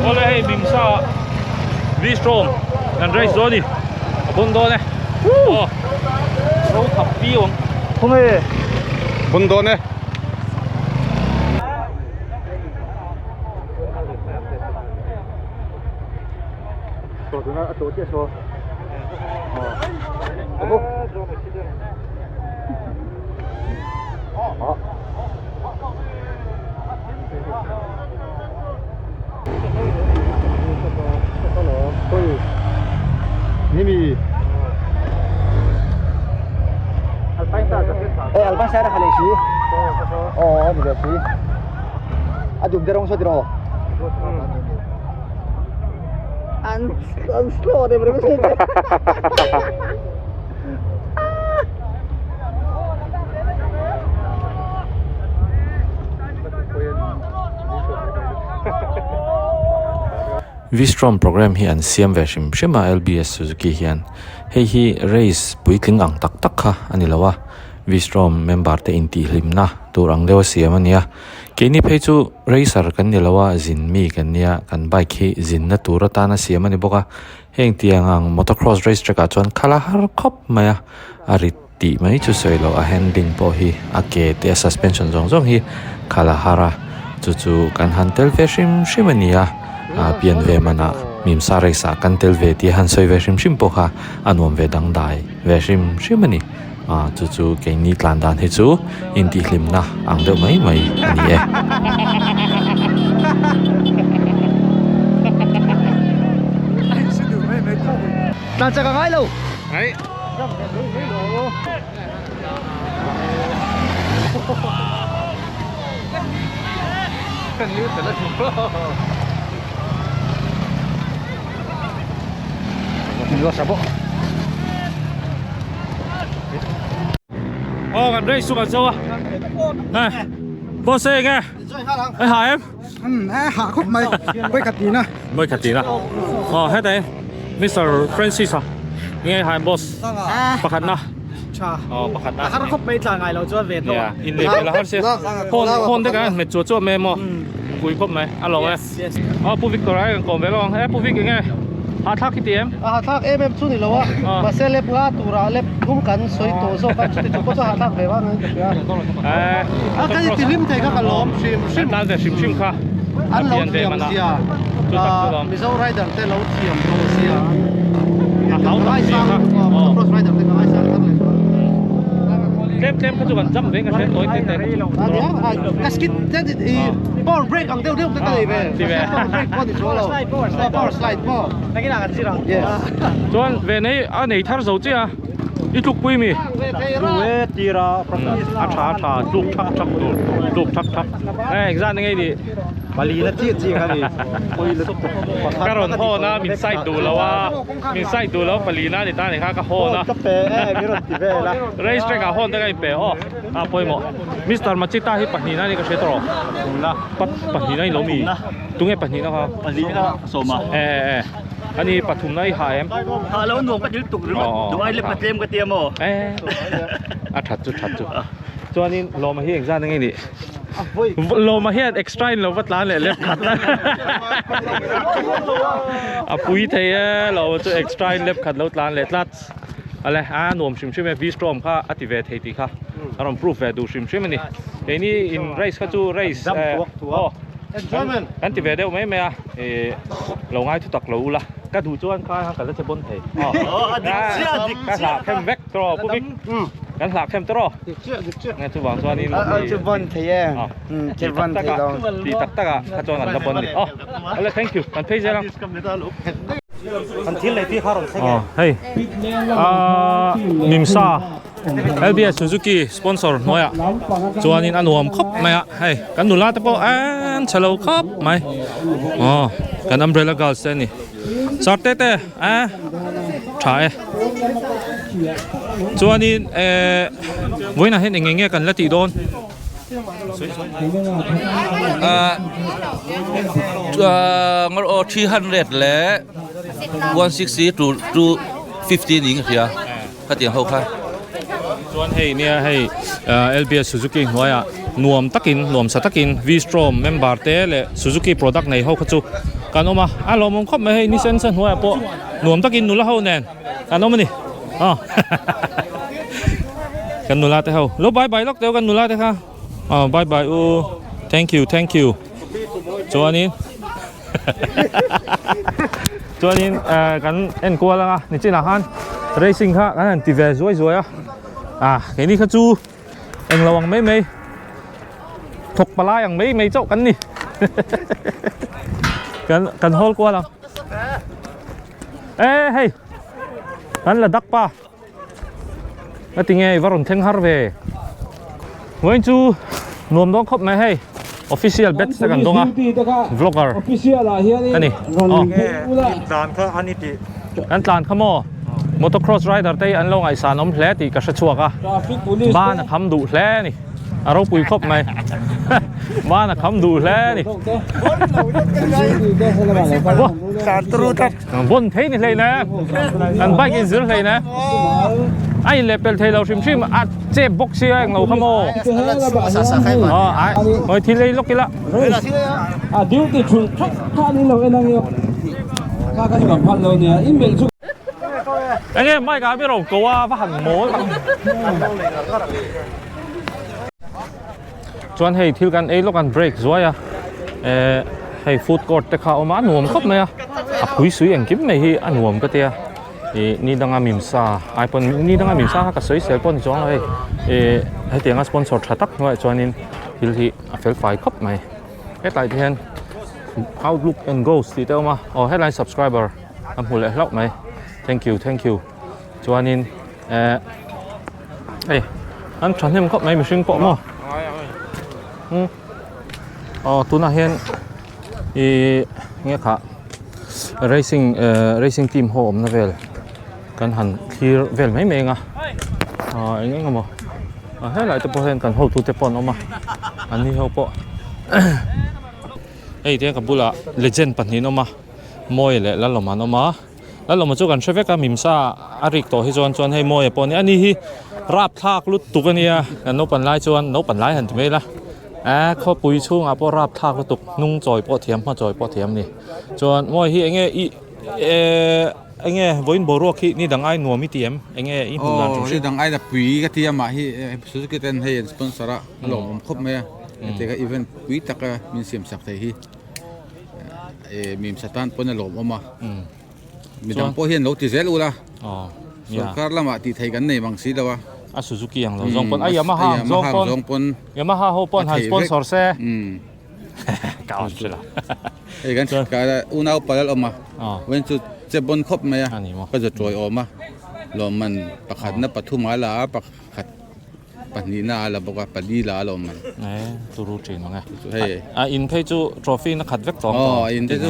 Awle hei Mimsa V-Strom kan race dawn a ni a bon dawn e aw ro thap viau ang. Khawnge bon dawn e. Vstrom program hi an siam ve hrim hrim a LBS Suzuki hian hei hi race puitling ang tak tak kha a ni lo a Vstrom member te intihhlimna tur ang deuh a siam a nia keini phei chu racer kan ni lo a zin mi kan nia kan bike hi zinna tur atana siam a ni bawk a heng tiang ang motocross race track ah chuan khalh a har khawp mai a a rit tih mai chu sawi loh a handling pawh hi a ke te a suspension zawng zawng hi khalh a har a chu chu kan han tel ve hrim hrim a ni a ah pian ve manah mimsa race ah kan tel ve tih a han sawi ve hrim hrim pawh kha a nuam ve dangdai ve hrim hrim a ni. Ah chu chu keini tlan dan hi chu intihhlimna ang deuh mai mai a ni e. Tlan chak a ngai lo. Ngai. Aw kan race chu kan zo a hei boss e enge e ha em e ha khawp mai vawi khat tina vawi khat tina aw hetah hian Mister Francis a enge ha em boss pakhat na tha aw pakhat na a har khawp mai tla ngai lo chuan ve tawh nia in leh hmel a har sia phone phone te kan hmet chuah chuah mai emaw pui khawp mai a lo e Aw Pu Victor a kan kawm ve lo ang e Pu Vic enge hahthlak hi ti em? A hahthlak em em chu ni lo a mahse lep nga turah lep thum kan sawi tawh zawk a chuti chung pawh chu hahthlak ve vang in ka hria a kan inti hlim thei kha ka lawm hrim hrim tan ve hrim hrim kha an lo thiam zia Mizo rider te lo thiam tawh zia a hau tak zia kha motocross rider te ka ngaisang thar leh zual tlem tlem kha chu kan jump ve ka hre tawi te te ka skid power brake ang deuh deuh te ka nei ve ti ve power brake pawh ni chuang lo power slide pawh yes chuan ve nei a nei thar zo chiah a i tluk pui mi tira a tha a tha tluk thak thak tur tluk thak thak eh exam ni ngei ni pali na chiah chiah ka ni ka rawn hawn a min side duh lo a min side duh lo pali na ni ta ni kha ka hawn a ka pe e min rawn ti vel a race track ah hawn te ka inpe aw a pawimawh Mister Machita hi pahnih na ni ka hre tawh rawh pahnih na ni lo mi tunge pahnih na kha pahnih na sawma e e ani pathum na i ha em ha lo nuam ka dil tuk ringawt duh ai lep ka tlem ka tia maw e a that chu that chu chuanin lawma hi engzat enge ni Lawma hian extra in lo va tlan leh lep khat a pui thei e lawma chu extra in lep khat lo tlan leh tlat. Ale a nuam hrim hrim e V-Strom kha a ti ve thei tih kha a rawn proof ve duh hrim hrim a ni. Keini in race kha chu race aw kan ti ve deuh mai mai a ih lo ngai thu tak lo ula ka duh chuan kha khan ka la che bawn thei aw ka hlah khem vek tawh pu Vic kan hlah khem tawh nge chuvang chuanin che bawn thei e che bawn thei lo ti tak tak ah kha chuan an la bawn a ni aw ale thank you kan phei zel ang. Kan thil lei pi kha rawn thleng e. Hei Mimsa LBS Suzuki sponsor hnuaiah chuanin a nuam khawp mai a hei kan nula te pawh an chhe lo khawp mai aw kan umbrella girls te a ni sir te te a tha e chuanin ehh vawiinah hian eng eng nge kan la tih dawn. Aw 300 leh 160 to 250 niin ka hria khatiang ho kha. Chuan hei nia hei LBS Suzuki hnuaiah nuam takin nuam sa takin V-Strom member te leh Suzuki product nei ho kha chu kan awm a, a lawmawm khawp mai hei ni sen sa hnuaiah pawh nuam takin nula ho nen kan awm a ni aw kan nula te ho lo bye bye lawk teu kan nula te kha aw bye bye u thank you thank you chuanin chuanin kan en kual anga nichinah khan racing kha kan han ti ve zuai zuai a ah keini kha chu englo ang mai mai thawk palai ang mai mai chauh kan ni kan kan hawl kual ang e hei kan la dak pa a ti nge i va rawn thleng har ve vawiin chu nuam dawn khawp mai hei official bet te kan dawng a vlogger a ni aw kan tlan kha maw motocross rider te hi an lo ngaihsan awm hle tih ka hre chhuak a ban a kham duh hle a ni. A ropui khawp mai. Ban a kham duh hle a ni. Vawn thei ni hlein e. An bike in zir hlein e. A in leh pel thei lo hrim hrim a chep bawk sia eng lo kha maw. Aw ai hawi thil ei lawk ila. A duty thulh thak khan in lo en ang io. Kha kha chu kan phan lo nia. In melh chu. Enge mic ah mi ro ko a va han mawl tak. Chuan hei thil kan ei lawk an break zuai a eh hei food court te kha a awm a a nuam khawp mai a a phui sui engkim mai hi a nuam ka tia ih ni danga mimsa ai pawn ni danga mimsa kha ka sawi sel pawh ni chuang lo hei ih hetianga sponsor tha tak hnuaiah chuanin thil hi a fel fai khawp mai hetlai te hian outlook and goals tih te a awm a aw helai subscriber a hmu leh hlauh mai thank you thank you chuanin eh hei an thahnem khawp mai mihring pawh maw um aw tunah hian ih nge khah racing eh racing team ho awmna vel kan han thlir vel mai mai ang a ah eng eng emaw a helai te pawh hian kan hotu te pawh an awm a an ni ho pawh hei te ka bulah legend pahnih an awm a Mawi leh Lalawm an awm a. Lalawma chu kan hre vek a, Mimsa a rik tawh hi chuan chuan hei Mawia pawh a ni. Ani hi rapthlak lutuk a nia, kan naupan lai chuan naupan lai han ti mai ila, eh khawpui chhungah pawh rapthlak lutuk, hnung chawi pawh thiam, hma chawi pawh thiam a ni. Chuan Mawia hi enge i eh enge vawiin boruak hi ni dang ai nuam i ti em? Enge i hmuh dan Aw, ni dang ai la pui ka ti a, mah hi Suzuki ten hei an sponsor a, a lawmawm khawp mai a, hetiang a event pui taka min siam sak thei hi. Mim satan pawn a lawmawm a midang pawh hian lo ti zel ula sorkar lamah tih theih kan nei mang si lo a a Suzuki ang lo zawng pawn a Yamaha ang zawng pawn Yamaha ho pawn han sponsor se ka on thila hei kan ka unau pal awm a wen chu che bon khawp mai a ka za tawi awm a lawmman pakhatna pathum a la a pakhat Pahnihna a la bawk a, pali la a la awm mai. E, turu thin ang e. Hei. A in phei chu trophy na khat vek tawh ang tawh. Aw, a in te chu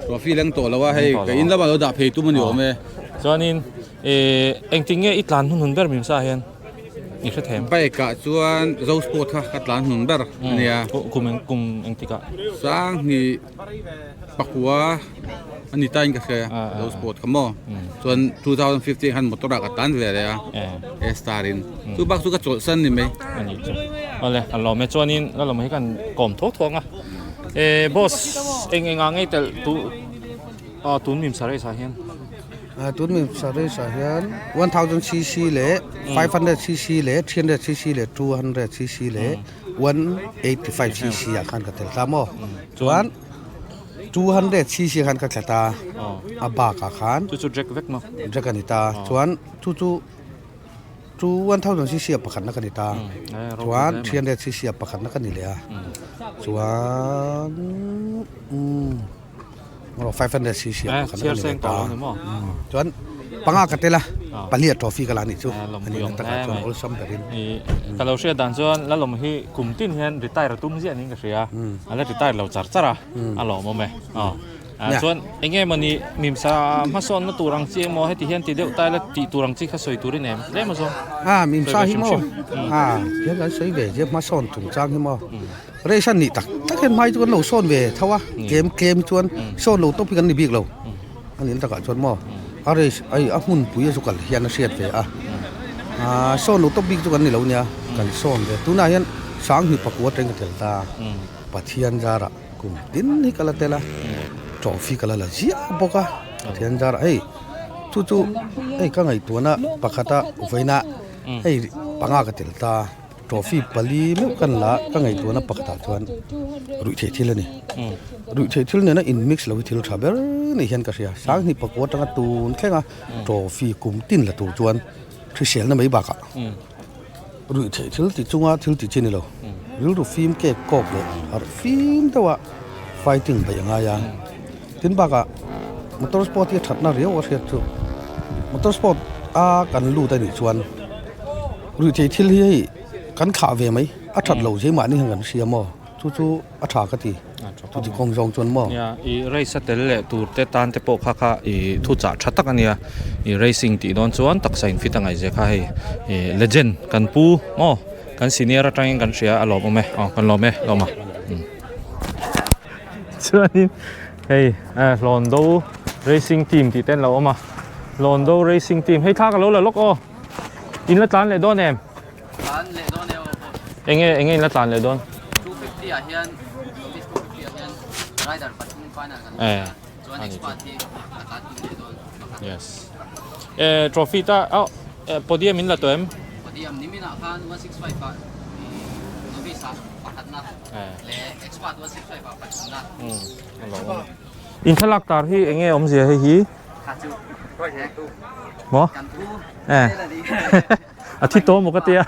trophy leng tawh lo a, hei ka in lama lo dah phei tum a ni awm e. Chuanin e engtin nge i tlan hnun ber Mimsa hian i hre them? Bike ah chuan Zo Sport kha ka tlan hnun ber a nia. Kum kum engtikah? Sanghnih pakua a ni tain ka hria Zo Sport kha maw. Chuan 2015 khan motor ah ka tan ve leh a A star in chu bak chu ka chawlh san ni mai. Ani chu awle a lawm e chuanin la lawm hi kan kawm tho tho ang a e boss eng eng ah ngei telh tu tun mim sa race ah hian. Tun mi service ah hian 1000 cc leh 500 cc leh 300 cc leh 200 cc leh 185 cc ah khan ka tel ta maw chuan 200 cc ah khan ka thla ta a bak ah khan chu chu drag vek maw drag a ni ta chuan chu chu chu 1000 cc ah pakhatna ka ni ta chuan 300 cc ah pakhatna ka ni leh a chuan umm. 500 cc ah pakhat a ni leh ta chuan panga ka tel a pali a trophy ka la nih chu ani na takah chuan awlsam berin ka lo hriat dan chuan lalawm hi kum tin hian retire a tum ziah niin ka hria a la retire lo char char a a lawmawm e chuan eng nge mawni mimsa hmasawnna tur ang chi emaw heti hian ti deuh ta ila tih tur ang chi kha sawi turin em tlem a zawng a mimsa hi maw a hian kan sawi ve zia hmasawn chungchang hi maw Race a nih tak tak hian hmai chu kan lo sawn ve tho a, tlem tlem chuan sawn lo tawp hi kan ni bik lo. A nih takah chuan maw a race ai a hmunpui a chu kal hian a hriat ve a, aaa sawn lo tawp bik chu kan ni lo nia, kan sawn ve. Tunah hian Sanghnih pakua atangin ka tel ta, Pathian zarah kum tin hi ka la tel a, trophy ka la la ziah bawk a, Pathian zarah hei chu chu hei ka ngaihtuahna pakhata vawiinah hei panga ka tel ta. Trophy pali meuh kan la ka ngaihtuahna pakhatah chuan ruihtheih thil a ni. Ruihtheih thil nena in mix lo hi thil tha ber ni hian ka hria. Sanghnih pakua atanga tun thleng a trophy kum tin la tur chuan hriselna mai bakah ruihtheih thil ti chunga thil ti chi ni lo. Rilru fim kek kawk leh harh fim deuha fighting beih a ngai a. Tin bakah motor sport hi a thatna riau a hriat chu motor sport a kan lut a nih chuan. Ruihtheih thil hi hei kan thlah ve mai, a that lo zeh mahni hian kan hria maw, chu chu a tha ka ti, chuti kawng zawng chuan maw. Nia, i race a tel leh tur te tan te pawh kha kha i thuchah tha tak a nia, i racing tih dawn chuan taksa in fit a ngaih zia kha hei i legend kan pu maw kan senior atangin kan hria a lawmawm e, aw kan lawm e lawm a. Chuanin hei Hlawndo racing team tih te an lo awm a, Hlawndo racing team hei thla ka lo la lawk aw. In la tlan leh dawn em? Tlan leh dawn e aw boss. Enge enge in la tlan leh dawn? 250 ah hian novice 250 ah hian rider pathum final kan nei a chuan expert hi a tlan pui leh dawn pakhat. Yes. Eh trophy ta oh podium in la tawh em? Podium nimin ah khan 165 ah novice ah pakhat na leh expert 165 ah pathum na. In thlalak tar hi enge awmzia hei hi? Maw? Eh. A thi tawh maw ka tia.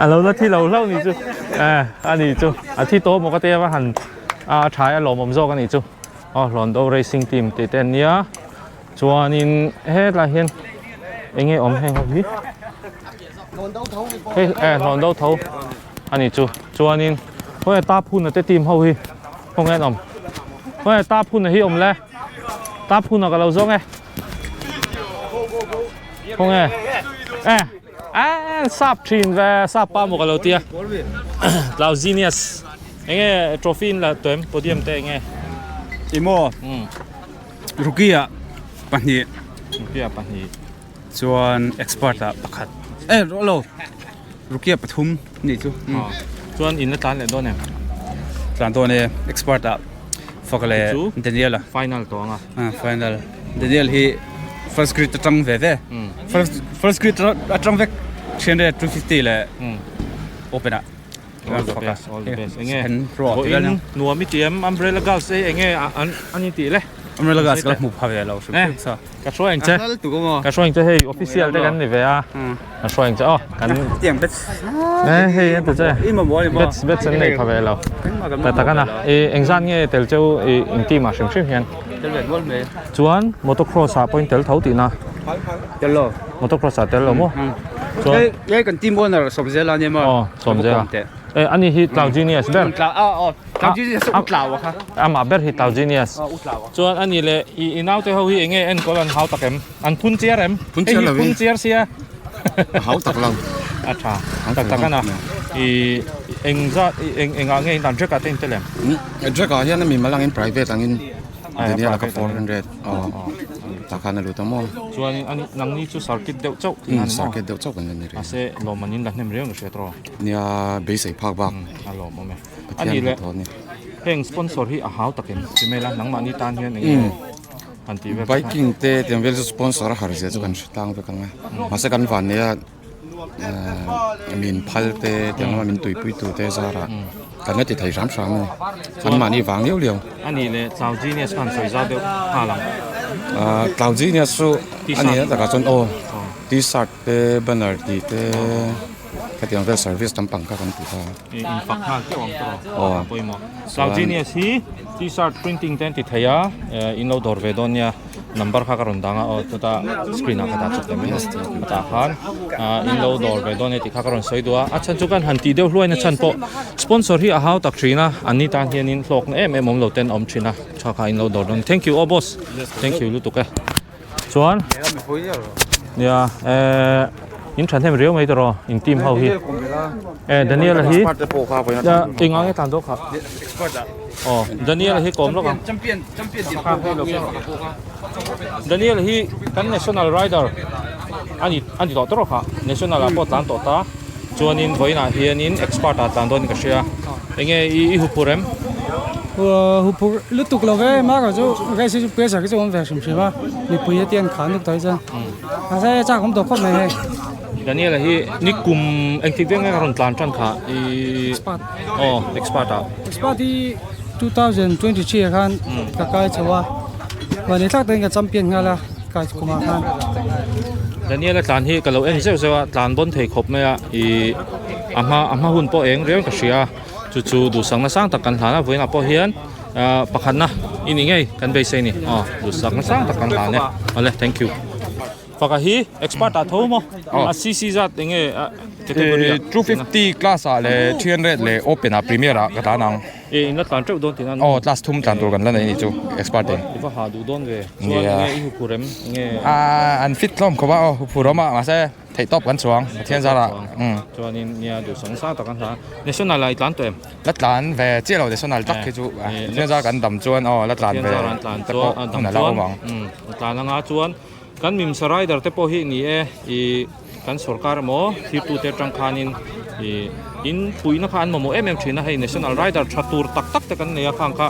A lo la thi lo hlauh ni chu. Eh, a ni chu. A thi tawh maw ka tia va han a tha a lawmawm zawk a ni chu. Aw Hlawndo Racing Team tih te an nia. Chuanin hetlai hian enge awm heng ho hi? Hei eh Hlawndo tho a ni chu. Chuanin khawnge tap hun a te team ho hi khawnge an awm? Khawnge tap hun a hi awm le? Tap hunah ka lo zawng e. Khaw nge? Eh, eh, sap thin ve, sap pa maw ka lo tia. Tlau genius. Enge trophy in la tuem podium te enge? Imo. Rookie ah pahnih. Rookie ah pahnih. Chuan expert ah pakhat. Eh, lo. Rookie ah pathum nih chu. Chuan in la tlan leh dawn em? Tlan dawn e, expert ah fak leh Daniel a. Final tawh ang a. Final. Daniel hi first grade atang ve ve. First first grade atang vek 300 250 leh open ah. All the best, all the best. Enge vawiin nuam i ti em? Umbrella Girls ei enge an an in tih le? Umbrella Girls ka hmu pha ve lo hrim hrim sa. Ka hruai ang che. Ka hruai ang che hei official te kan ni ve a. Ka hruai ang che aw. Kan tiang bets. Eh hei an ti che. Bets bets an nei pha ve lo. Ta tak ana. I engzat nge tel cheu i in team ah hrim hrim hian. Tel ve nual mai. Chuan motocross ah pawhin tel tho tihna. Tel lo. Motocross ah tel lo maw? Chuan Hei kan team owner Sawmzela ania maw? Aw Sawmzela. Eh ani hi Tlau Genius ber. Tlau a aw Tlau Genius u Tlau a kha. Amah ber hi Tlau Genius. Aw u Tlau a. Chuan ani leh i i naute ho hi enge enkawl an hau tak em? An phun chiar em? Phun chiar lo Hei hi phun chiar sia. A hau tak lo. A tha. Tak tak ana. I eng zat eng engah nge in dan Jack ah te in tel em? Jack ah hian a mimal angin private angin Daniel a ka 400 aw tah khan a lut a maw. Chuan ani nangni chu circuit deuh chauh tih a ni maw? Circuit deuh chauh kan la ni rih. Mahse lawmman in la hnem riau na hriat rawh. Nia beisei phak bak. A lawmawm e. Ani leh heng sponsor hi a hau takin ti mai la nangmahni tan hian eng nge? Han tih vel te kha. Biking te tiang vel chu sponsor a har zia chu kan hre tlang vek ang a, mahse kan vanneih a min phal te tiang lama min tuipui tu te zarah kan la ti thei hram hram a ni, an mahni vang liau liau. A nih leh Tlau Genius khan sawi zau deuh nghal ang. Tlau Genius chu a nih na takah chuan aw T-shirt te banner tih te khatiang vel service lampang kha kan ti ta. Infak nghal teuh ang tawh a pawimawh. Tlau Genius hi T-shirt printing te an ti thei a, in lo dawr ve dawn nia. Number kha ka rawn dang a aw chuta screen ah ka dah chawp leh mai a tah khan in lo dawr ve dawn e tih kha ka rawn sawi duh a a chhan chu kan han tih deuh hluaina chhan pawh sponsor hi a hau tak thin a an ni tan hianin hlawkna em em awm lo ten a awm thin a tha kha in lo dawr dawn thank you aw boss thank you lutuk e chuan nia eh in thahnem riau mai tawh in team ho hi eh Daniel hi engah nge tan dawn kha aw Daniel hi kawm lawk ang. Daniel hi kan national rider ani ani tawh tawrh kha national ah pawh tlan tawh ta chuanin vawiinah hianin expert ah tlan dawn in ka hria enge i i huphur em? Huphur lutuk lo ve mah erawh chu race hi chu pressure hi chu awm ve hrim hrim a mipui te an khan lutuk tawh hi chuan mahse chak awm tawh khawp mai hei. Daniel hi ni kum engtik veng nge a rawn tlan tan kha i Expert aw expert ah. Expert hi 2023 ah khan ka kai chho a, mahni thlak takin ka champion nghal a kai kumah khan. Daniel a tlan hi ka lo en zeuh zeuh a, tlan bawn thei khawp mai a, ih a hma a hma hun pawh eng riau ka hria a, chu chu duhsakna sang tak kan hlan a, vawiinah pawh hian ah pakhatna i ni ngei kan beisei a ni, aw duhsakna sang tak kan hlan e, awle thank you. Faka hi expert ah tho maw? A CC zat enge a category ah? 250 class ah leh 300 leh open ah premier ah ka tlan ang. E in la tlan teuh dawn tihna an Aw class thum tlan tur kan la nei a nih chu expert in. I va ha duh dawn ve. Chuan enge i huphur em? Enge? An fit hlawm khawp a aw huphur awm a mahse theih tawp kan chuang Pathian zarah. Chuanin nia duhsang sang tak an hla. National ah i tlan tawh em? La tlan ve chiah lo national tak khi chu Pathian zar kan dam chuan aw la tlan ve te pawh hun a la awm ang. Tlan anga chuan Kan Mimsa Rider te pawh hi ni e, ih kan sorkar emaw thirtute atang khanin ih in puihna kha an mamawh em em thin a, hei National Rider tha tur tak tak te kan nei a khang kha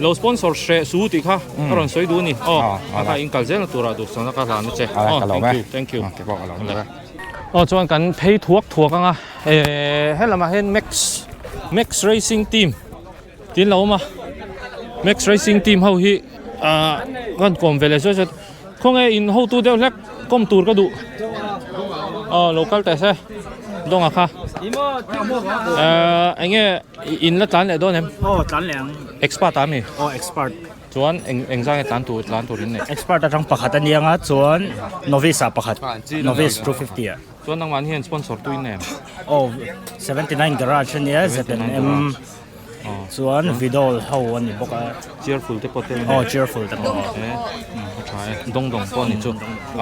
lo sponsor hreh su tih kha ka rawn sawi duh a ni aw a kha in kal zelna turah duhsakna ka hlan a che aw thank you thank you aw chuan kan phei thuak thuak ang a eh helamah hian Max Max Racing Team Tin lo awm a, Max Racing team ho hi ahh kan kawm ve leh zuai zuai khawnge in hotu deuh hlek kawm tur ka duh aw lo kal teh se dawnga kha ahh enge in la tlan leh dawn em? Aw tlan leh ang. Expert ah mi? Aw expert. Chuan eng eng zang nge tlan tur tlan tur in nei? Expert atang pakhat a nia nga chuan novice ah pakhat novice 250 ah. Chuan nangmah hian sponsor tu in nei em? Aw 79 garage a nia ZNM. Chuan Vidol ho a ni bawk a. Cheerful te pawh tel a ni. Aw cheerful te pawh. A tha e, dawng dawng pawh a ni chu.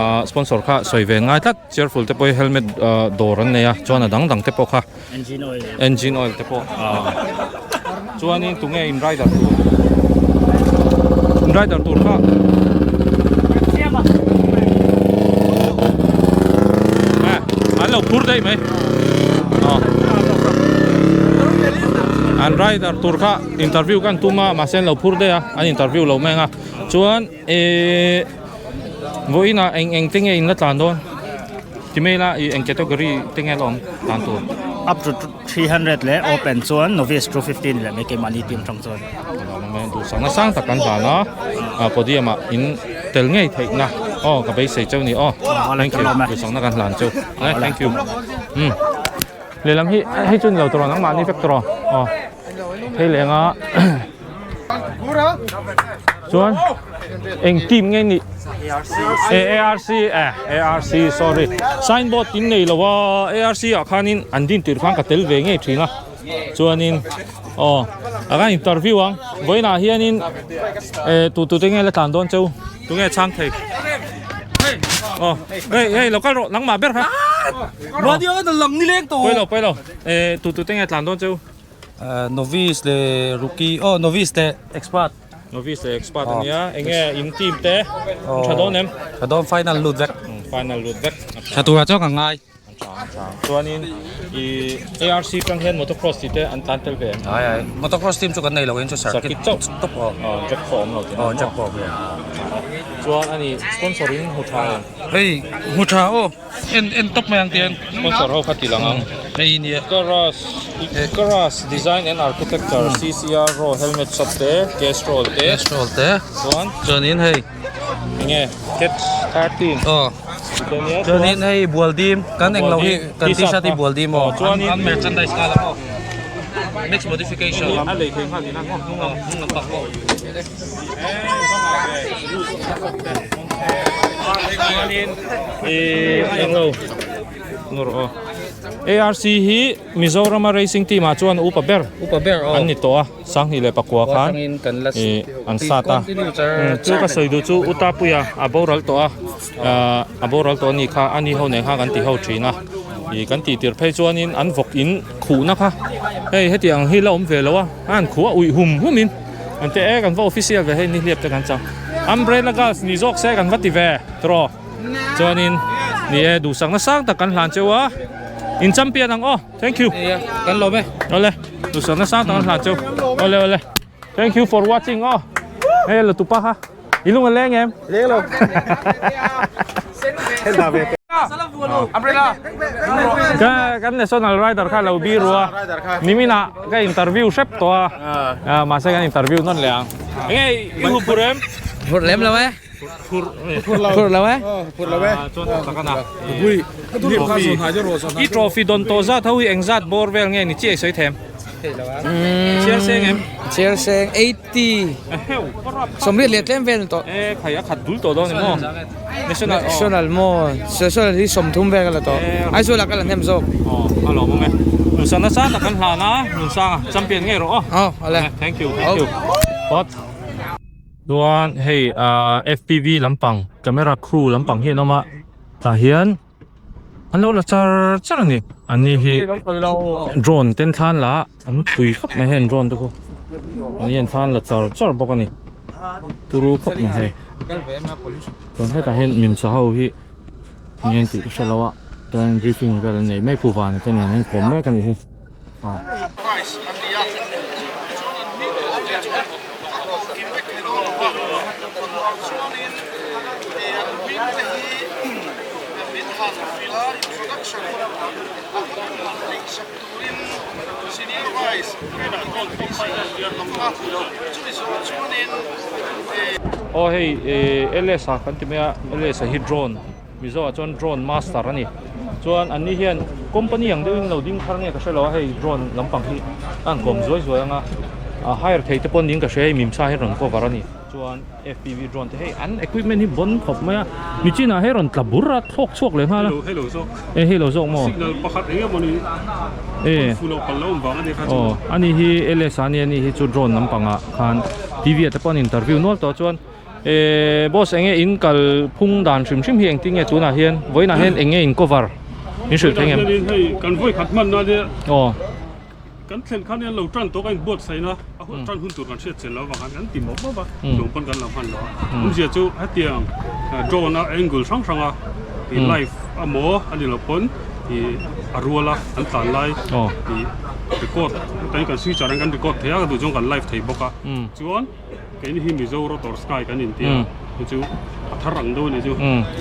Ahh sponsor kha sawi ve ngai tlat, cheerful te pawh hi helmet dawr an nei a, chuan a dang dang te pawh kha. Engine oil. Engine oil te pawh. Chuanin tunge in rider tur? In rider tur kha. An lo phur daih mai. An rider tur kha interview kan tum a mahse an lo phur daih a an interview lo mai ang a chuan ehh vawiinah eng eng te nge in la tlan dawn ti mai ila ih eng category te nge la awm tlan tur. Up to 300 leh open chuan novice 250 ni leh mai keimahni team tang chuan. Duhsakna sang tak kan hlan a podium ah in tel ngei theihna aw ka beisei cheu ni aw thank you duhsakna kan hlan cheu thank you um lehlam hi hei chu ni lo tawh nangmahni vek tawh aw phei leh anga chuan eng team nge nih ARC eh ARC sorry signboard in nei lo a ARC ah khanin an din tir khan ka tel ve ngei thin a chuanin aw a kan interview ang vawiinah hianin eh tu tu te nge la tlan dawn cheu tunge chhang thei aw hei hei lo kal rawh nangmah ber kha Radio a lang ni leng tawh pawi lo pawi lo eh tu tu te nge tlan dawn cheu Novice leh rookie aw novice leh expert novice leh expert ania enge in team te tha dawn em tha dawn final lut vek final lut vek tha turah chuan ka ngai an tha. Chuanin i ARC tang hian motocross tih te an tlan tel ve em? Ai ai, motocross team chu kan nei lo in chu circuit chauh tawp aw. Aw jack pawh awm lo tih Aw jack pawh awm lo. Chuan ani sponsor in hmu tha em? Hei hmu tha aw, en en tawp mai ang tiang. Sponsor ho kha ti lang ang. Hei nia. Icarus Icarus Design and Architecture CCR Raw Helmet Shop te Castrol te. Castrol te. Chuan Chuanin hei. Enge Catch 13. Aw. Chuanin hei bualdim kan englo hi kan t-shirt hi bualdim aw. Chuanin an merchandise nghal ang aw. Next modification. A lei thei nghal ina hnung lam hnung lam bak aw. Chuanin i englo ngawr aw. ARC hi Mizorama racing team ah chuan upa ber upa ber aw an ni tawh a. Sanghnih leh pakua khan ih an sat a chu ka sawi duh chu Utapuia a boral tawh a ahh a boral tawh a nih kha a ni ho nen khan kan ti ho thin a ih kan tih tir phei chuanin an vawk in khuhna kha hei heti ang hi la awm ve lo a a han khuh a uih hum hum in an ti e kan va official ve hei nihliap te kan chang umbrella girls ni zawk se kan va ti ve tawh. Chuanin ni e duhsakna sang tak kan hlan cheu a in champion ang aw thank you kan lawm e awle duhsakna sang tak kan hlan cheu awle awle thank you for watching aw hei la tupa kha i lung a leng em leng lo umbrella ka kan national rider kha lo bi rua nimina ka interview hrep tawh a mahse kan interview nawn leh ang enge i hu pur em phur lem lo e Phur lo. Phur lo e. Phur lo e. Chuan tak ana. I trophy don tawh zat ho hi eng zat bawr vel nge ni chiah i sawi them? Chhiar seng em? Chhiar seng 80. Sawmriat leh tlem vel tawh. E khai a khat dul tawh dawn emaw? National National maw? National hi 30 vel ka la tawh. Aizawl ah ka la hnem zawk. Aw a lawmawm e. Nunsa nasa tak kan hlan a, Nunsanga champion ngei rawh aw. Aw ale. Thank you, thank you. What? Chuan hei ahh fpv lampang camera crew lampang hi an awm a tah hian an lo la char char a ni an ni hi drone ten thlan la an pui khawp mai hei an drone te khu an ni an thlan la char char bawk a ni turu khawp mai hei chuan hetah hian mimsa ho hi eng nge an tih ka hre lo a chuan briefing vel an nei mek pu vana te nen an inkawm mek a ni hi. Aw hei LS a kan ti mai a LS a hi drone Mizo ah chuan drone master a ni chuan an ni hian company ang deuhin lo ding thar nge ka hrelo a hei drone lampang hi a han kawm zuai zuai ang a a hire thei te pawh niin ka hria hei mimsa hi rawn cover a ni chuan fpv drone te hei an equipment hi bon khawp mai a nichinah hei rawn tla bur a thlawk chhuak leh nghal a e hei lo zawk maw e aw ani hi LS a nia ani hi chu drone lampang ah khan tv ah te pawh an interview nual tawh a chuan. Ehh boss enge in kal phung dan hrim hrim hi engtin nge tunah hian vawiinah hian enge in cover min hrilh thei ngem? Hei kan vawi khat hman na nia aw kan thlen khan hian lo tan tawk a in buatsaih na a hun tan hun tur kan hriat chian lo avang khan kan ti mawp mawp a lung pawn kan lo hman lo a awmzia chu hetiang drone a angle hrang hrang a ih live amaw a ni lo pawn ih a rual a an tlan lai ih record kan switch ah kan record thei a duh chuan kan live thei bawk a chuan. Keini hi Mizo Rotor Sky kan inti a, chu chu a thar ang deuh a ni chu.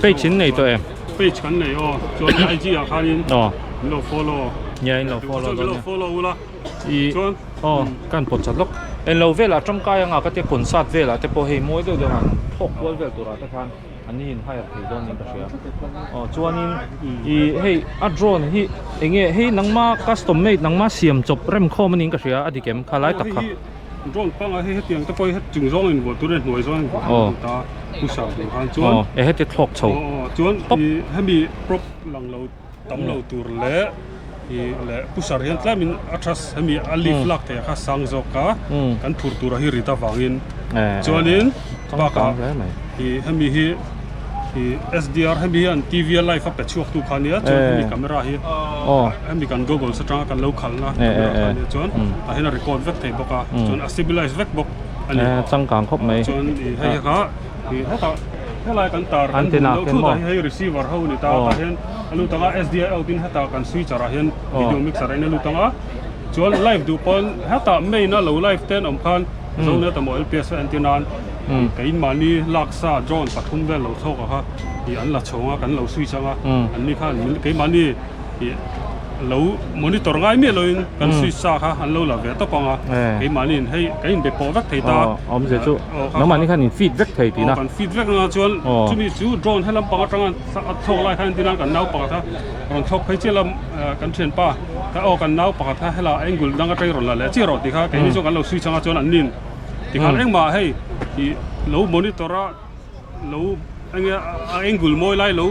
Page in nei tawh em? Page kan nei aw, chuan IG ah khanin min lo follow. Nia in lo follow dawn nia. Min lo follow ula. I chuan aw kan pawt chat lawk. En lo velah tangkai anga ka tia concert velah te pawh hei mawi deuh deuh ang thawk kual vel turah te khan an ni in hire thei dawn niin ka hria. Aw chuanin i hei a drone hi enge hei nangma custom made nangma siam chawp rem khawm a niin ka hria a dik em kha lai tak kha. Drone panga hei hetiang te pawh hi chung zawng in vuah tur a hnuai zawng in vuah tur ta pusa tur khan chuan aw e heti thlawk chho aw chuan i hemi prop lang lo tam lo tur leh i leh pusar hian tlem in a tha hemi a leaf lak theih kha sang zawk a kan phur tur a hi rit avangin chuanin bakah i hemi hi I SDR hemi hian TV a live a pe chhuak tu kha nia chuan hemi camera hi hemi kan goggles atanga kan lo khalna camera kha nia chuan tah hian a record vek thei bawk a chuan a stabilize vek bawk a ni changkang khawp mai chuan i hei kha i hetah helai kan tar kan hmu loh thut ah hian hei receiver ho a ni ta tah hian. A lut anga SDI out in hetah kan switcher ah hian video mixer ah in a lut anga chuan live duh pawn hetah main a lo live te an awm khan Zonet emaw LPS a entir nan kei mahni laksa drone pathum vel lo thlawk a kha ih an la chhawng a kan lo switch anga an ni khan keimahni ih lo monitor ngai miah loin kan switch sa kha an lo la ve tawp ang a keimahni in hei kan inbe pawh vek thei ta awmzia chu nangmahni khan in feed vek thei tihna kan feed vek anga chuan chumi chu drone helam pang atanga a thlawk lai khan entir nan kan nau pakhat kha rawn thlawk phei chiah la kan thianpa kha aw kan nau pakhat kha hela angle dang atang rawn la leh chiah rawh tih kha keini chuan kan lo switch anga chuan an nin tikhan engmah hei ih lo monitor a lo enge a angle mawi lai lo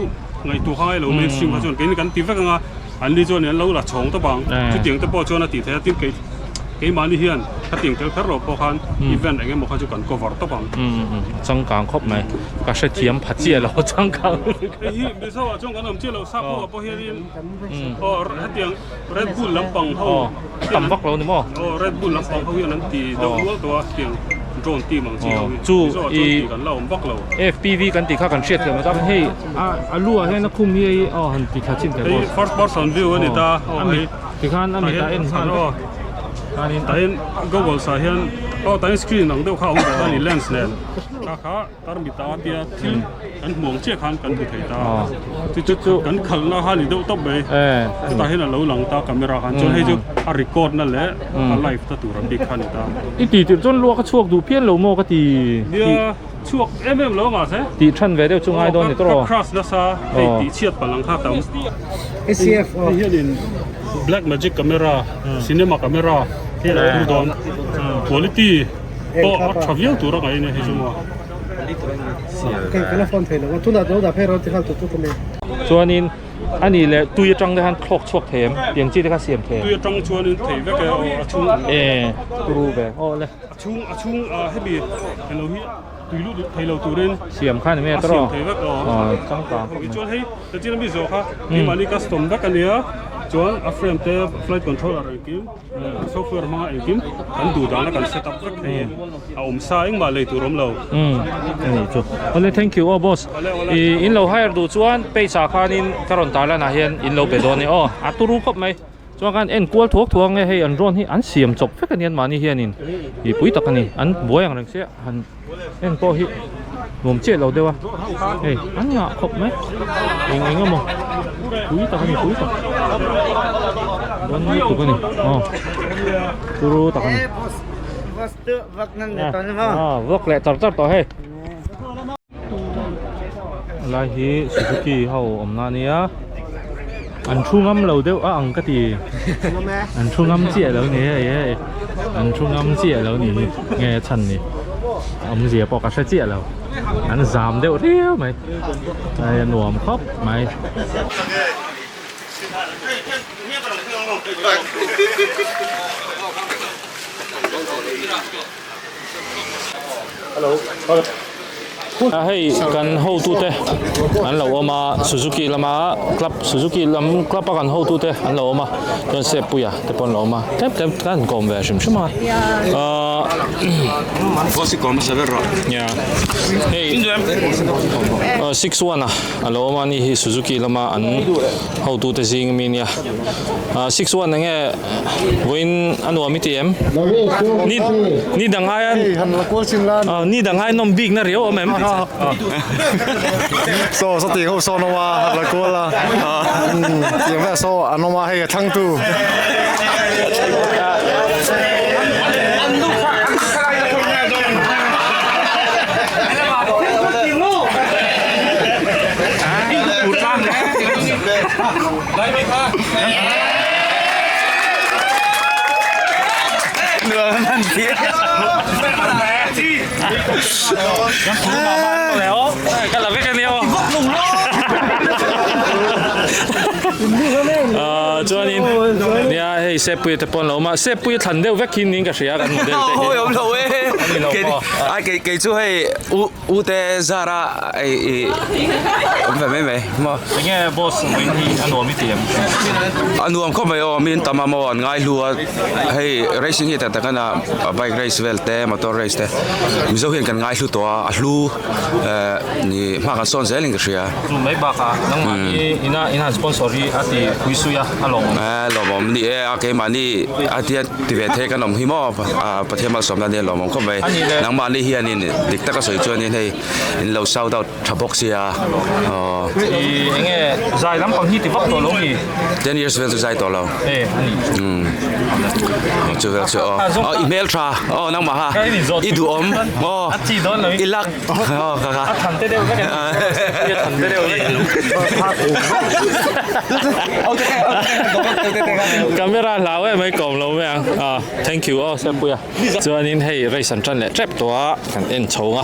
ngaihtuah kha ngai lo mainstream kha chuan keini kan ti vek anga an ni chuan an lo la chhawng tawp ang chutiang te pawh chuan a tih theih a tin kei keimahni hian khatiang tel kher lo pawh khan event eng emaw kha chu kan cover tawp ang. Changkang khawp mai ka hrethiam pha chiah lo changkang. Hei hi Mizo ah chuan kan awm chiah lo sap ho ah pawh hianin aw hetiang Red Bull lampang ho tam vak lo ni maw? Aw Red Bull lampang ho hian an ti deuh nual tawh a hetiang drone team ang chi ho hi Chu Mizo ah chuan ti kan la awm vak lo. FPV kan tih kha kan hriat thiam tak hei a lu ah hian a khum hi hei aw han ti thla chin thei Hei first person view a ni ta aw hei tikhan a mit ah en nghal vek Tahin goggles ah hian aw tahin screen ang deuh kha a awm bawk a ni lens nen kha kha Tarmita tia thil kan hmu ang chiah khan kan hmu thei ta. Chu chu chu kan khalhna kha ni deuh tawp mai. Chutah hian a lo lang ta camera khan chuan hei chu a record na leh a live ta tur ang bik kha ni ta. I ti tirh chuan luak a chhuak duh phian lo maw ka ti. Nia chhuak em em lo mahse. Tih than ve deuh chu ngai dawn ni tawh rawh. Ka crush nasa hei tih chhiat palh ang kha tam. ACF Hei hianin black magic camera cinema camera hi a lo thur dawn quality. Pawh a tha viau tur a ngaih a ni hei chu maw. Chuanin a nih leh tui atang te khan thlawk chhuak thei em? Tiang chi te kha siam thei em? Tui atang chuanin thei vek e aw a chhung. E turu ve aw le. A chhung a chhung a hemi helo hi tui lut thei lo turin siam kha ni mai a tawrh aw. A siam thei vek aw. Aw changkang khawp mai. Chuan hei tachin a mi zawh kha keimahni custom vek a nia chuan a frame te flight controller engkim. Software hmanga engkim kan duh dana kan set up vek thei a awm sa engmah lei tur awm lo. Umm a nih chu. Awle thank you aw boss. I in lo hire duh chuan page ah khanin ka rawn tar lan ah hian in lo be dawn e aw. A turu khawp mai. Chuan khan en kual thuak thuak nge hei an drone hi an siam chawp vek a ni an mahni hianin i pui tak a ni. An buai ang reng sia han en pawh hi nuam chiah lo deuh a. Hei an ngah khawp mai. Eng eng emaw pui tak a ni pui tak. Dawn lutuk a ni aw turu tak a ni. Aw vlog leh char char tawh hei. Lai hi Suzuki ho awmna a nia an thu ngam lo deuh a ang ka ti an thu ngam chiah lo ni hei hei an thu ngam chiah lo ni hi nge chhan ni awmzia pawh ka hre chiah lo an zam deuh riau mai a nuam khawp mai. Hei kan hotute an lo awm a Suzuki lama club Suzuki lam club a kan hotute an lo awm a chuan Seppuia te pawh an lo awm a tlem tlem kan kawm ve hrim hrim a ahh hei 61 a a lo awm a ni hi Suzuki lama an hotute zing ami ania 61 enge vawiin a nuam i ti em ni ni dang aia ni dang aia nawm bik na riau awm em saw saw tih ho saw an awm a han la kual a tiang vel saw an awm a hei a thlang tu Chuanin nia hei Seppuia te pawh an lo awm a Seppuia thlan deuh vek hi niin ka hria kan model te hi. Ani lo maw? Ai kei kei chu hei u u te zara ei i awm ve mai mai maw. Enge boss vawiin hi a nuam i ti em? A nuam khawp mai aw, mi an tam a maw an ngai hlu a, hei racing hi tak tak a bike race vel te motor race te Mizo hian kan ngai hlu tawh a, a hlu eh ni hma kan sawn zel in ka hria. Chu mai bakah nangmah hi ina in han sponsor hi a ti pui sui a, a lawmawm. Eh lawmawm ni e a keimahni a tia ti ve thei kan awm hi maw ah Pathian malsawmna nia lawmawm khawp mai. Nangmahni hianin dik taka sawi chuanin hei in lo shout out tha bawk sia aw. I enge zai lampang hi ti vak tawh lo mi? 10 years vel chu zai tawh lo. E ani. Um. Chu vel chu aw. Aw i hmel tha. Aw nangmah ha. I duhawm. Aw. A chi dawn lo i lak. Aw ka ka. A than te deuh vek a than te deuh vek. Camera hlau em mai kawm lo mai ang. Ah thank you aw Sepuia. Chuanin hei race an tan leh tep tawh a kan en chho a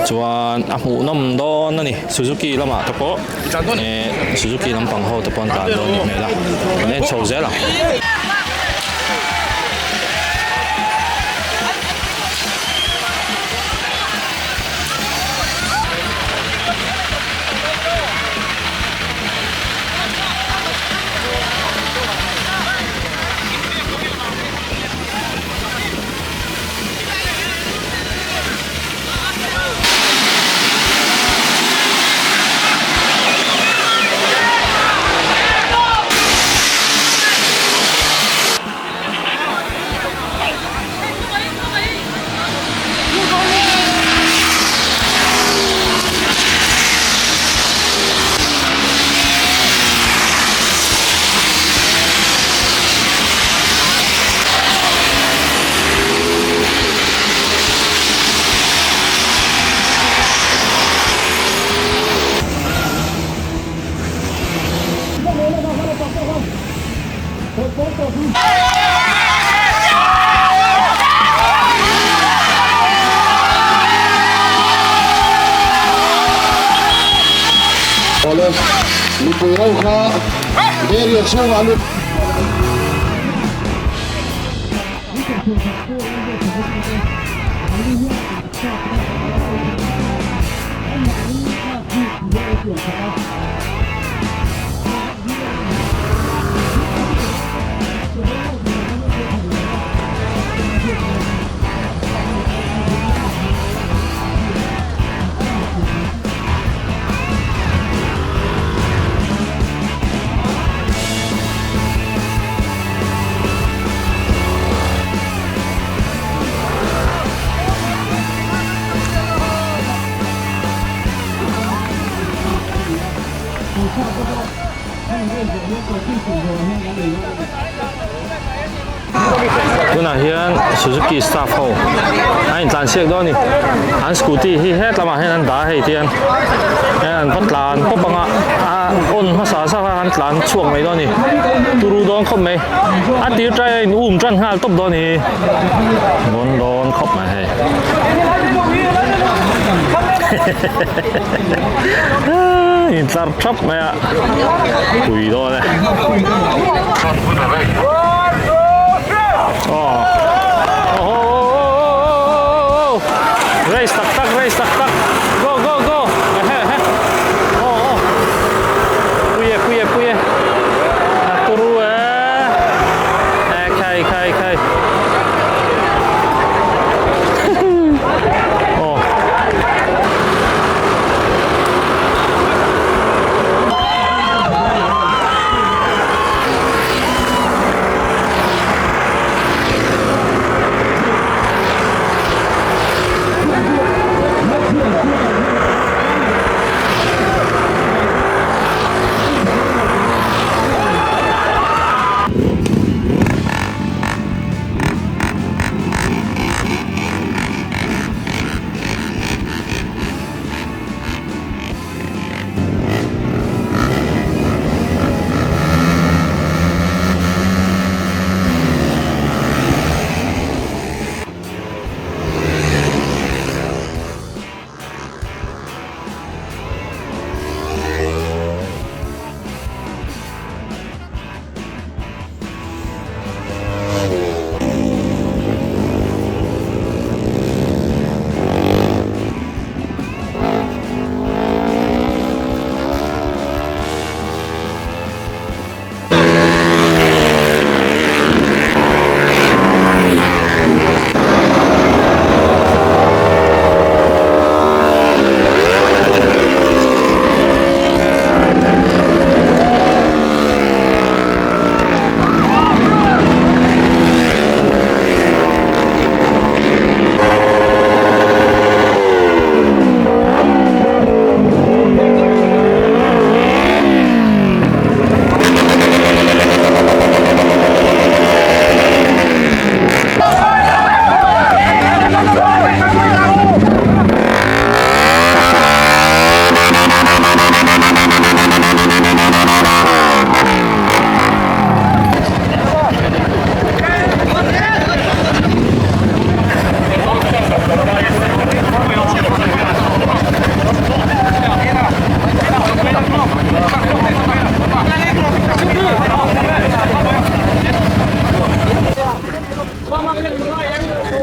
chuan a hmuhnawm dawn a ni Suzuki lamah te pawh eh Suzuki lampang ho te pawh an tlan dawn a ni hmel a kan en chho zel ang. Awle, mipui ho kha area chhungah lut. Tunah hian Suzuki staff ho a intlan chhiak dawn a ni an scooty hi het lamah hian an dah a hei tian an va tlan pawp ang a a on hmasa sa kha an tlan chhuak mai dawn a ni turu dawn khawp mai a tir ṭai a in um ṭan nghal tawp dawn a ni bawn dawn khawp mai hei intlar ṭhap mai a pui dawn e aw race tak tak race tak tak go go go aw aw pui e pui e pui e a turu e khai khai khai aw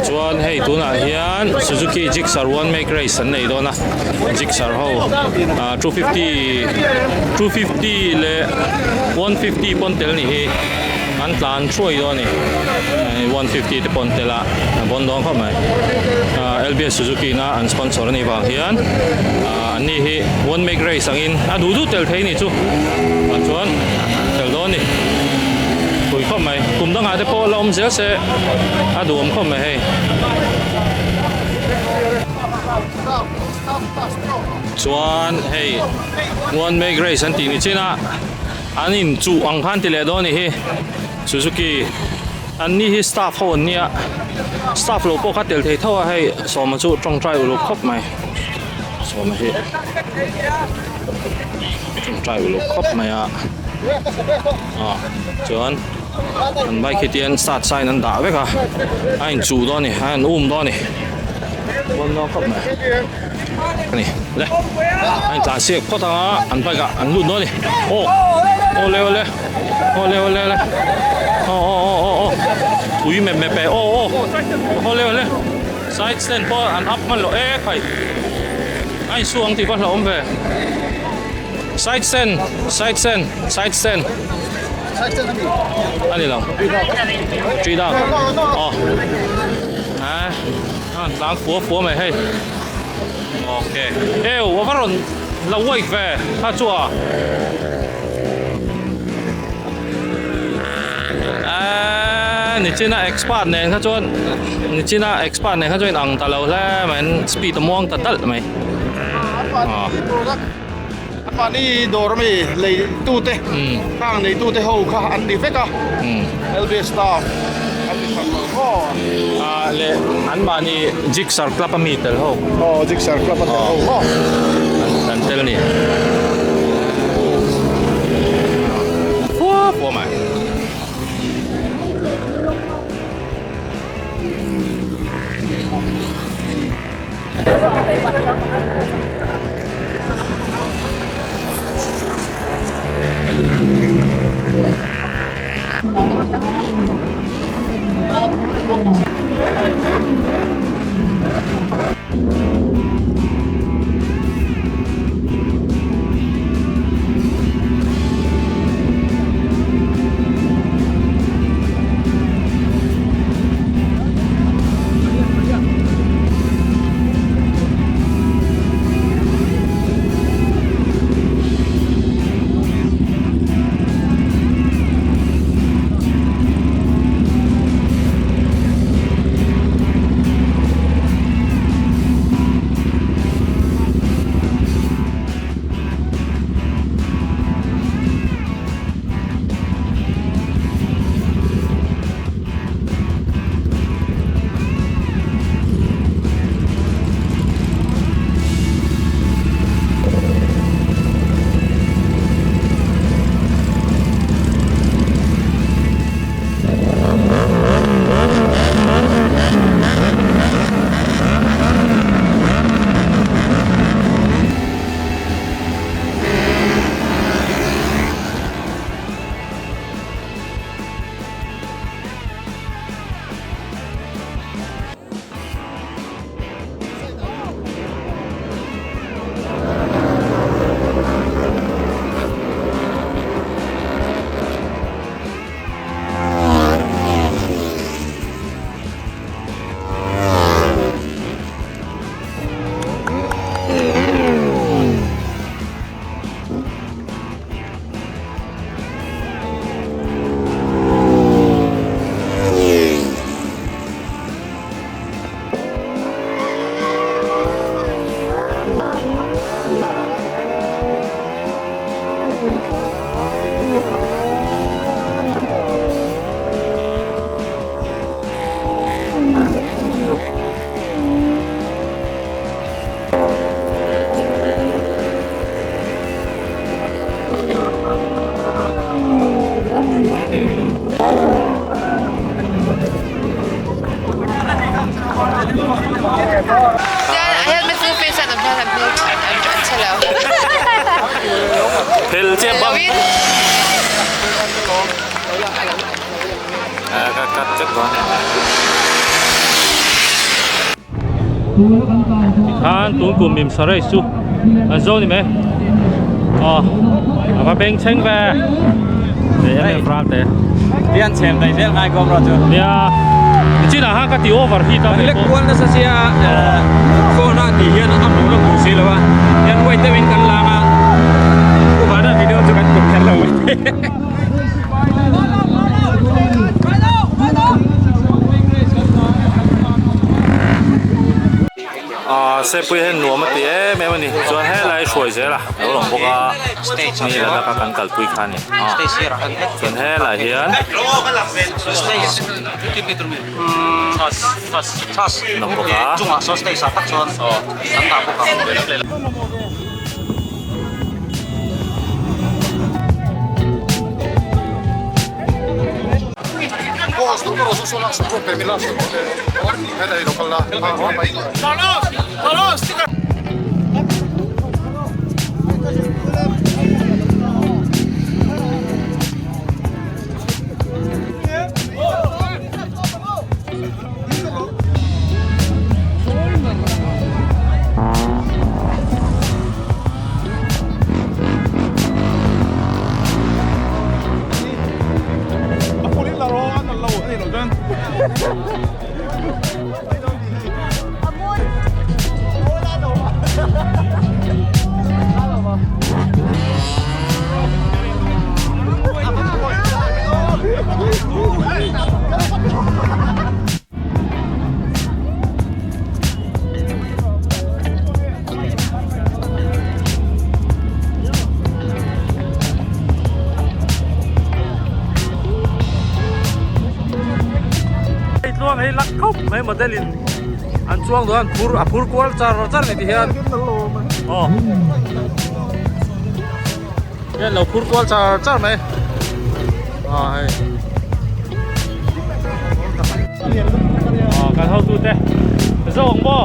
Chuan hei tunah hian Suzuki Gixxer one make race an nei dawn a Gixxer ho ah 250 250 leh 150 pawn tel ni hi an tlan thuai dawn a ni 150 te pawn tel a a bawn dawn khawp mai ah LBS Suzuki na an sponsor a nih vang hian ah an ni hi one make race angin a duh duh tel thei a ni chu ah chuan tel dawn a ni pui khawp mai kum dangah te pawh la awm zel se a duhawm khawp mai hei. Chuan hei one make race an tih ni chin a an in chuh ang khan ti leh dawn a ni hi Suzuki an ni hi staff ho an nia staff lo pawh kha tel thei tho a hei sawma chu tawngtai uluk khawp mai sawma hi tawngtai uluk khawp mai a ah chuan an bike hi tian start sign an dah vek a a in chuh dawn a ni a in um dawn a ni bawn dawn khawp mai a ni le a in tlan siak phawt ang a an bike ah an lut dawn a ni aw awle awle awle awle awle aw aw aw aw aw pui mep mep e aw aw awle awle side stand pawh an up hman loh e khai a in su ang tih pawh a hlauhawm ve side stand side stand side stand a ni lo three down aw a an tlang fua fua mai hei ok eu a va rawn la wait ve kha chu a a nichina expert nen kha chuan nichina expert nen kha chuan in ang ta lo hle mai an speed a muang ta dalh mai a. Mahni dawr ami leitute hang neitute ho kha an ni vek a, LB staff an ni hran lo maw? Ah leh an mahni Gixxer club ami tel ho. Aw Gixxer club a tel ho maw? An tel a ni. Fua fua mai. Helmet full face an awm hian an hmel an chhe lo. Phel chiah bang. Ka cut vek dawn. Tikhan tun kum mimsa race chu an zo ni mai. Aw a va beng chheng ve. Hei em em ral te. Tian chhem daih zel ngai kawm rawh chu. Nia. Nichinah khan ka ti over hit a. Kan lek kual nasa sia phone a tih hian a hmuh na hmuh si lo a. Tian wait deuhin kan lang a. Chuvana video chu kan tum kher lo mai. Aaa sepui hian nuam a ti em em a ni chuan helai hruai zel a lo lang bawk a mi la laka kan kalpui kha a ni chuan helai hian lang bawk a. Hei tluang hei lak khawp mai model in an chuang duh a an phur a phur kual char char ni ti hian aw hian lo phur kual char char mai a hei aw kan hotu te zo ang maw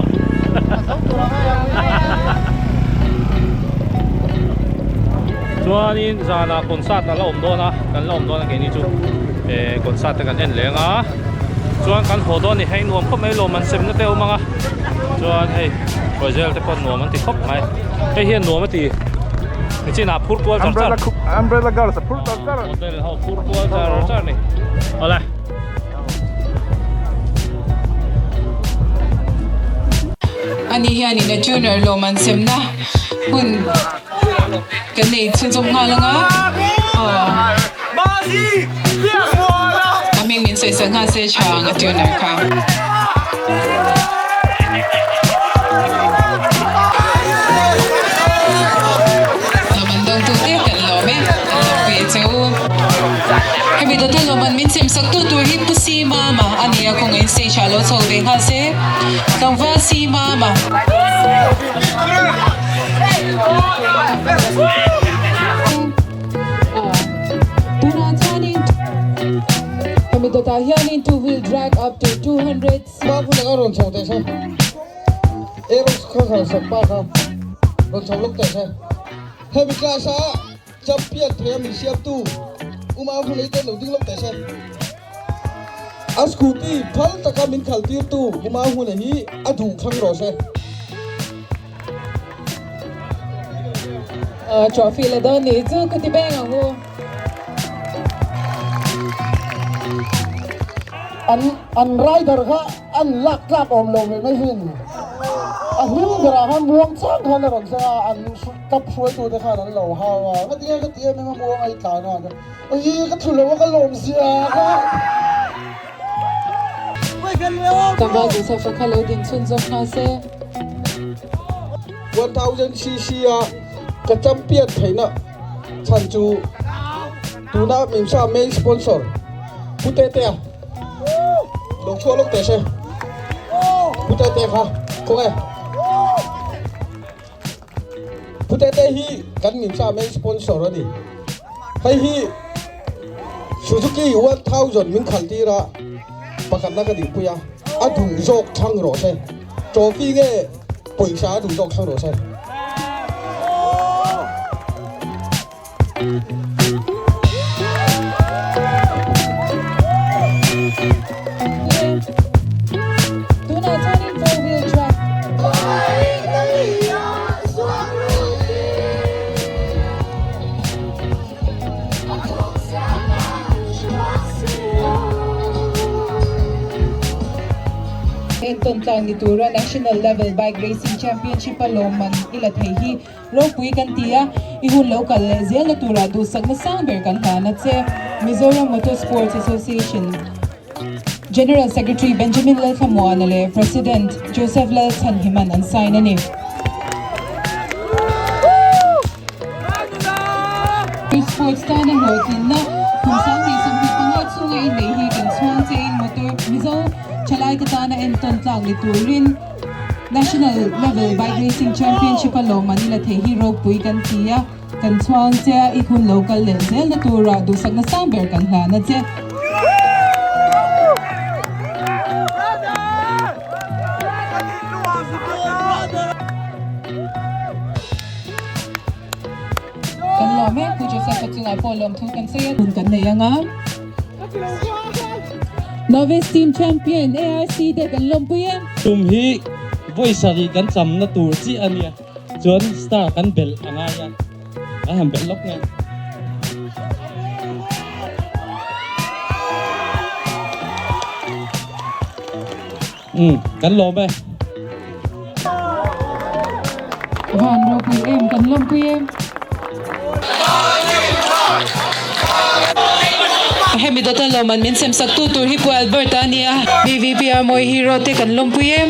chuanin zanah concert a la awm dawn a kan la awm dawn a keini chu eh concert te kan en leng a chuan kan haw dawn a ni hei nuam khawp mai lawm an semna te a awm ang a chuan hei Royal te pawh nuam an ti khawp mai hei hian nuam a ti nichinah phur kual char char umbrella girls a phur char char hotel ho phur kual char char ni awle Ani hianin a tuner lawm an semna hun kan nei chhunzawm nghal ang a aw a hming min sawi sak nghal se tha ang a tuner kha. Lawm an dawng tu te kan lawm e kan lawm pui a che u. Hemi dawta lawm an min sem sak tu tur hi Pu Si Mama a ni a kawngin stage ah lo chho ve nghal se Tlangval Si Mama. Tunah chuanin hemi dawtah hianin two wheel drag up to 200. Ba hun anga rawn chho teh se Aerox kha khal sak pa kha rawn chho lawk teh se Hemi class a champion thei a min siamtu Uma hun ei te lo ding lawk teh se A scooty phal taka min khal tirtu Uma hun hi a duh thlang rawh se. Trophy la dawn nih chu ka ti beng ang u. An an rider kha an lak tlak awm lo ve mai hin. A hnung berah khan muang chang khan a rawn seng a, an club hruaitute khan an lo hau a, ngatinge ka ti em em a muang a i tlan a, hi ka thu lo a ka lawm zia kha. Tlangval duhsakfa kha lo din chhunzawm nghal se. 1000cc a ka champion theihna chhan chu tuna Mimsa main sponsor Pu Tetea lo chhuah lawk teh se Pu Tetea kha khawnge Pu Tetea hi kan Mimsa main sponsor a ni hei hi Suzuki 1000 min khalh tir a pakhatna ka dihpui a a duh zawk thlang rawh se. Trophy nge pawisa a duh zawk thlang rawh se. Tunah chuanin four wheel drive. Entawn tlang ni tura National Level Bike Racing Championship a lawmman i la thei hi ropui kan ti a, i hun lo kal leh zelna turah duhsakna sang ber kan hlan a che. Mizoram Motor Sports Association General Secretary Benjamin Lalthlamuana leh President Joseph Lalchhanhiman an sign a ni. Sports tana hlawhtlinna kum 2025 chhunga inneih hi kan chhuang chein motor Mizo thalaite tana entawn tlak ni turin National Level Bike Racing Championship a lawmman i la thei hi ropui kan ti a, kan chhuang che a, i hun lo kal leh zelna tura duhsakna sang ber kan hlan a che. Kan lawm e, Pu Joseph a chungah pawh lawmthu kan sawi a, hun kan nei ang a. Novice Team Champion ARC te kan lawmpui e. Tum hi vawi sarih kan chamna tur chiah a nia, chuan star kan belh a ngai a, kan han belh lawk nge. Umm kan lawm e. Van ropui em kan lawmpui em. Hemi dawta lawmman min sem sak tu tur hi Pu Albert a nia. BVPR Mawi Hero te kan lawmpui em.